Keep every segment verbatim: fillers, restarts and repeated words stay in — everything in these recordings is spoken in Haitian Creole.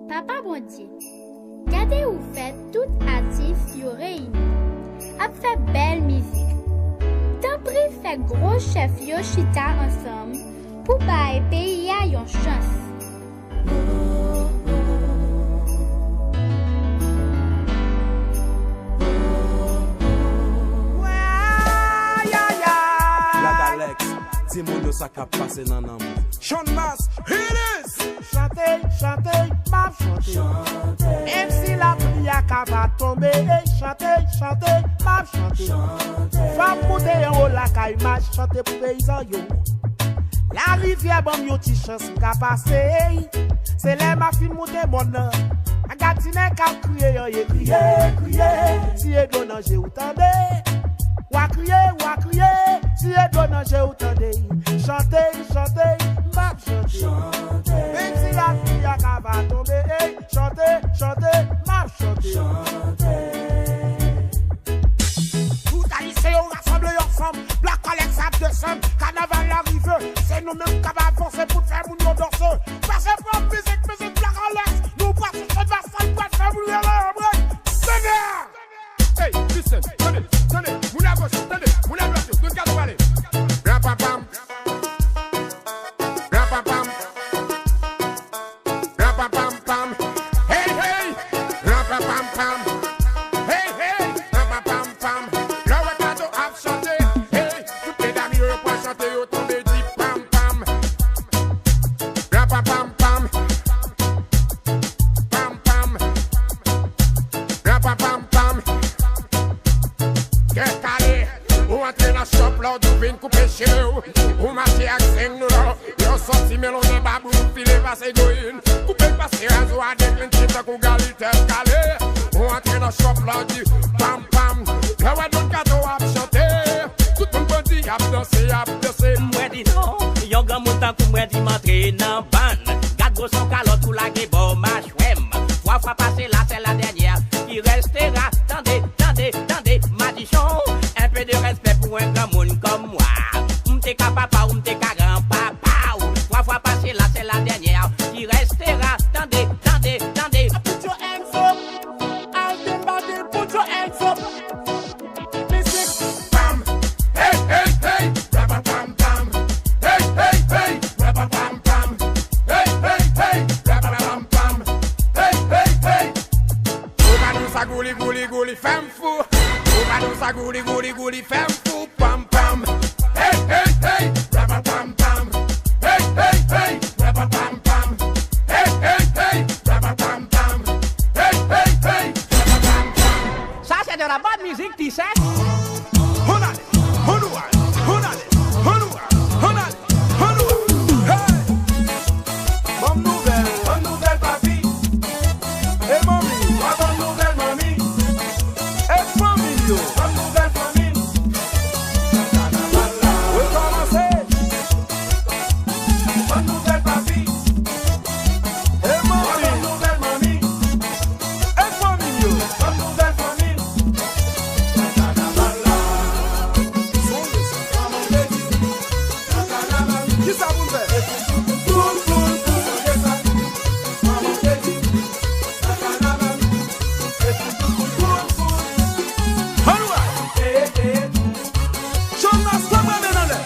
Papa Bondye, gade ou fè tout atis yo reyini, ap fè bèl mizik. Tanpri fè gwo chèf yo chita ansanm pou bay peyi a yon chans. Black Alex, di moun yo sa k ap pase nan nanm ou. Sean Mas, hit it! Chante, chante, m ap chante. Menm si lapli a ka va tonbe, ey, chante, chante, m ap chante. Fò m moute anwo lakay m al chante pou peyizan yo. Larivyè ban m yon ti chans m ka pase, ey. Se lè m ap fin moute mòn nan. Magadinè k ap kriye, an ye kriye, kriye. Tiye dlo nan je w tande. W a kriye, w a kriye. Tiye dlo nan je w tande. Chante, chante, m ap chante. Menm si lapli a ka va tonbe, ey, chante, chante, m ap chante. Tout Ayisyen yo rasanble ansanm, Black Alex ap desann, kanaval la rive, se nou menm k ap avanse pou n fè moun yo danse. Pase pran mizik, mizik Black Alex, nou pral sou sèn, va fè l, pral fè moun yo leve. Tande! Hey, listen, tande, tande, moun agoch, tande, moun adwat yo, tout gade pale. Rapapam. Rapapam. Rapapam pam. Hey, hey. Rapapam pam. Hey, hey. Rapapam pam. Lè w wè Kato ap chante, hey, tout medam yo, yo pral chante, yo tonbe di pam pam. Rapapam pam. Pam pam. Rapapam pam. Kè kale, ou antre nan shop la, ou di w vin koupe cheve w. Ou mache ak zenglou la, lè w sòti melone babou, ou file pase goyin. Koupe pase razo a, deklenche tankou gali tèt kale. Ou antre nan shop la, ou di pam pam. Lè w wè Don Kato ap chante, tout moun bandi ap danse, ap danse. M wè di non, yon granmoun tankou mwen di m antre nan bann. Gad gwo son kalòt ou lage bò machwè m. Twa fwa pase la, c'est la dernière qui restera. Tande, tande, tande, madichon. Un peu de respect pour un grand moun comme moi. M te ka papa ou, m te ka gran papa ou. Twa fwa pase la, c'est la dernière qui restera. Tande, tande, tande. Put your hands up. All dem body, put your hands up. Mizik. Pam. Hey, hey, hey. Rapapam pam. Hey, hey, hey. Rapapam pam. Hey, hey, hey. Rapapam pam. Hey, hey, hey. Ou pa di sa gouli, gouli, gouli, fè m fou. Ou pa di sa gouli, gouli, gouli, fè m fou. Pam pam. Hey, hey, hey. Rapapam pam. Hey, hey, hey. Rapapam pam. Hey, hey, hey. Rapapam pam. Hey, hey, hey. Rapapam pam. Ça, c'est de la bonne musique, tu sais. Ban m nouvèl, ban m nouvèl papi. E manmi, pa ban m nouvèl manmi. E fanmi m yo, ban m nouvèl fanmi m. Kanaval la rekòmanse. Ban m nouvèl papi. E manmi, pa ban m nouvèl manmi. E fanmi m yo, ban m nouvèl fanmi m. Kanaval la. Sonde sa. Kòman w te di? Kisa pou n fè? Alright! Jonas, fè mwen men anlè!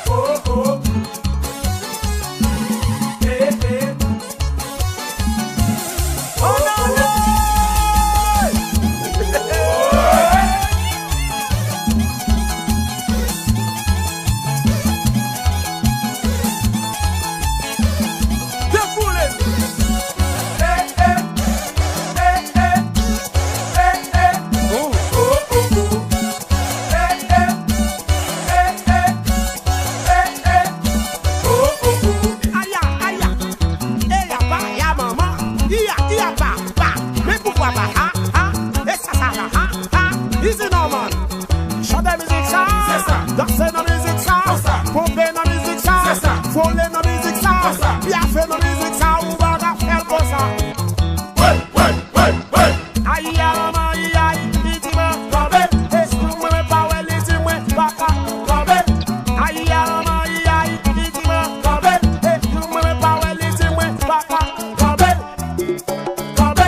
Aya, aya, eya pa, ya manman, iya, iya pa, pa, men pouvwa pa, ha, ha, e sa, sa, ha, ha, ha, easy now man. Chante mizik sa, danse nan mizik sa, ponpe nan mizik sa, fole nan mizik sa, pyafe nan mizik sa, ou pa ka fè l konsa. Wey, wey, wey, wey. Aya manman, iyay, li di mwen kanpe, e si mwen pa wè, li di mwen pa ka kanpe. Aya manman, iyay, li di mwen kanpe, e si mwen pa wè, li di mwen pa ka kanpe. Kanpe,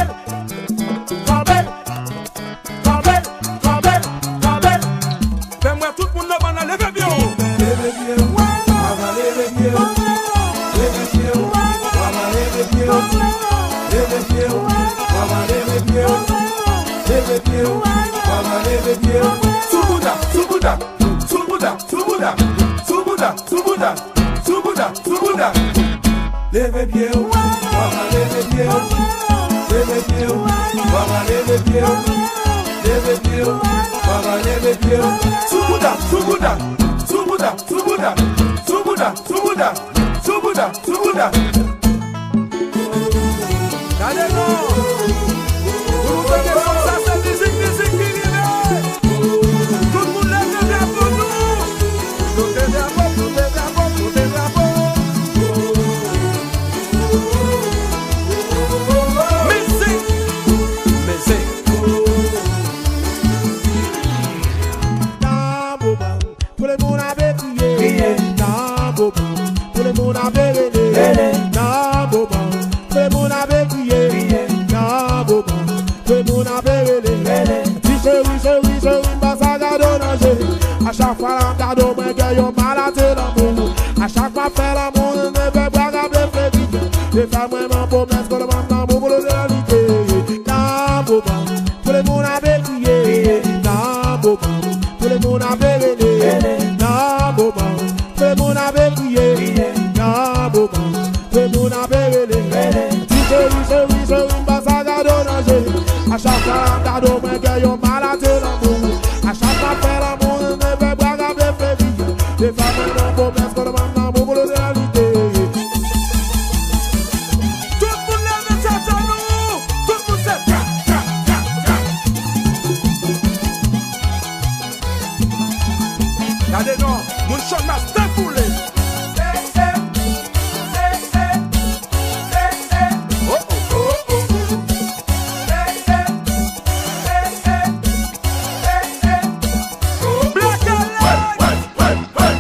Sou bouda, sou bouda, sou bouda, sou bouda, sou bouda, sou bouda, sou bouda. Leve pye w, papa, leve pye w. Leve pye w, papa, leve pye w. Leve pye w, papa, leve pye w. Sou bouda, sou bouda, sou bouda, sou bouda, sou bouda, sou bouda, sou bouda, sou bouda. Gade non! Pou nou tande son sa, se mizik, mizik ki rive! Tout moun leve drapo nou! Sote drapo, sote drapo, sote drapo! Mizik! Mizik! Nan moman pou lemonn ap kriye. Kriye. Nan moman pou lemonn ap rele. Rele. Nan moman pou lemonn ap kriye. Kriye. Nan moman pou lemonn ap rele. Rele. Di cheri, cheri, cheri, m pa sa gade w nan je. A chak fwa l ap gade w, mwen gen yon maladi lanmou. A chak fwa m fè lanmou, m fè bra k ap reflechi. Li fè mwen yon pwomès, kòlè m nan moman pou l reyalite. Nan moman pou lemonn ap kriye. Nan moman pou lemonn ap rele. Nan moman pou lemonn ap kriye. Nan moman pou lemonn ap rele. Di cheri, cheri, cheri, m pa sa gade w nan je. A chak fwa m gade w, mwen gen yon maladi lanmou. A chak fwa m fè lanmou, m fè bra k ap reflechi. Li fè mwen yon pwomès, kòlè m nan moman pou l reyalite. Tout moun leve tèt anou! Tout moun se ka, ka, ka, ka. Gade non, moun Sean Master koule. Oh, oh, oh, oh. Black and White.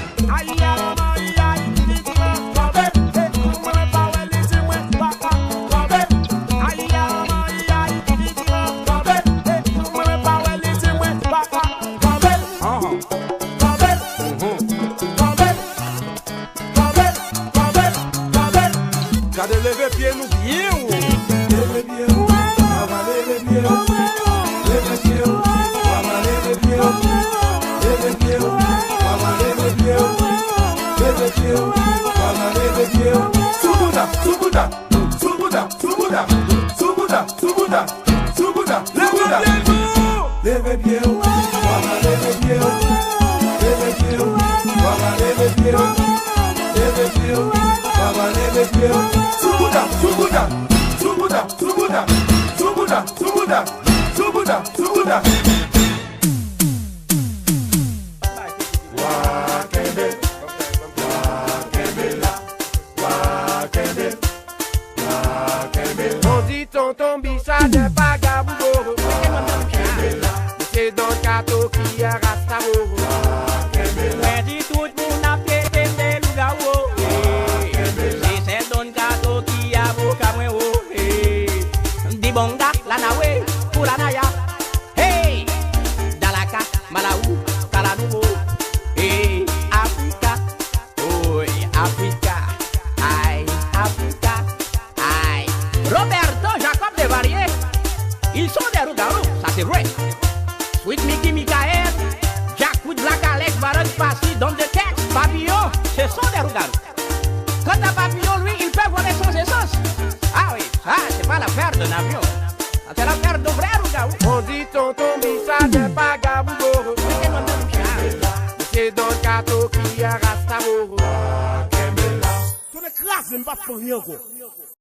Gade, leve pye nou byen wo. Leve pye w, papa, leve pye w. Leve pye w, papa, leve pye w. Leve pye w, papa, leve pye w. Leve pye w, papa, leve pye w. Sou bouda, sou bouda, sou bouda, sou bouda, sou bouda, sou bouda, sou bouda, sou bouda. Leve pye w, papa, leve pye w. Leve pye w, papa, leve pye w. Leve pye w, papa, leve pye w. Sou bouda, sou bouda, sou bouda, sou bouda, sou bouda, sou bouda, sou bouda, sou bouda. Wa kenbe, wa kenbe la, wa kenbe, wa kenbe. Kondi tonton Bicha de vagabon. Wa kenbe la. Se Don Kato ki a rasta bobo. Wa kenbe la. Mwen di tout moun ap trete m de lougawou. Wa kenbe la. Se sèl Don Kato ki avoka mwen wo. Dibonga, Lanawe, Kulanaya. Hey! Dalaka, Malawi, Kalanubo. Hey, Afrika. Oh, Afrika. Ay, Afrika. Ay. Roberto Jacob Desvarieux. Ils sont des loups-garous, ça c'est vrai. Sweet Mickey Michael, Jack with Black Alex, Baron Passy, Don the Tex, Papillon, ce sont des loups-garous. Quant à Papillon, lui, il peut voler sans essence. Ah oui, ça, c'est pas l'affaire d'un avion. Ça, c'est l'affaire d'un vrai loup-garou. Kondi tonton Bicha de vagabon. Se Don Kato ki a rasta bobo. Tonnè kraze m, pa fè anyen ankò.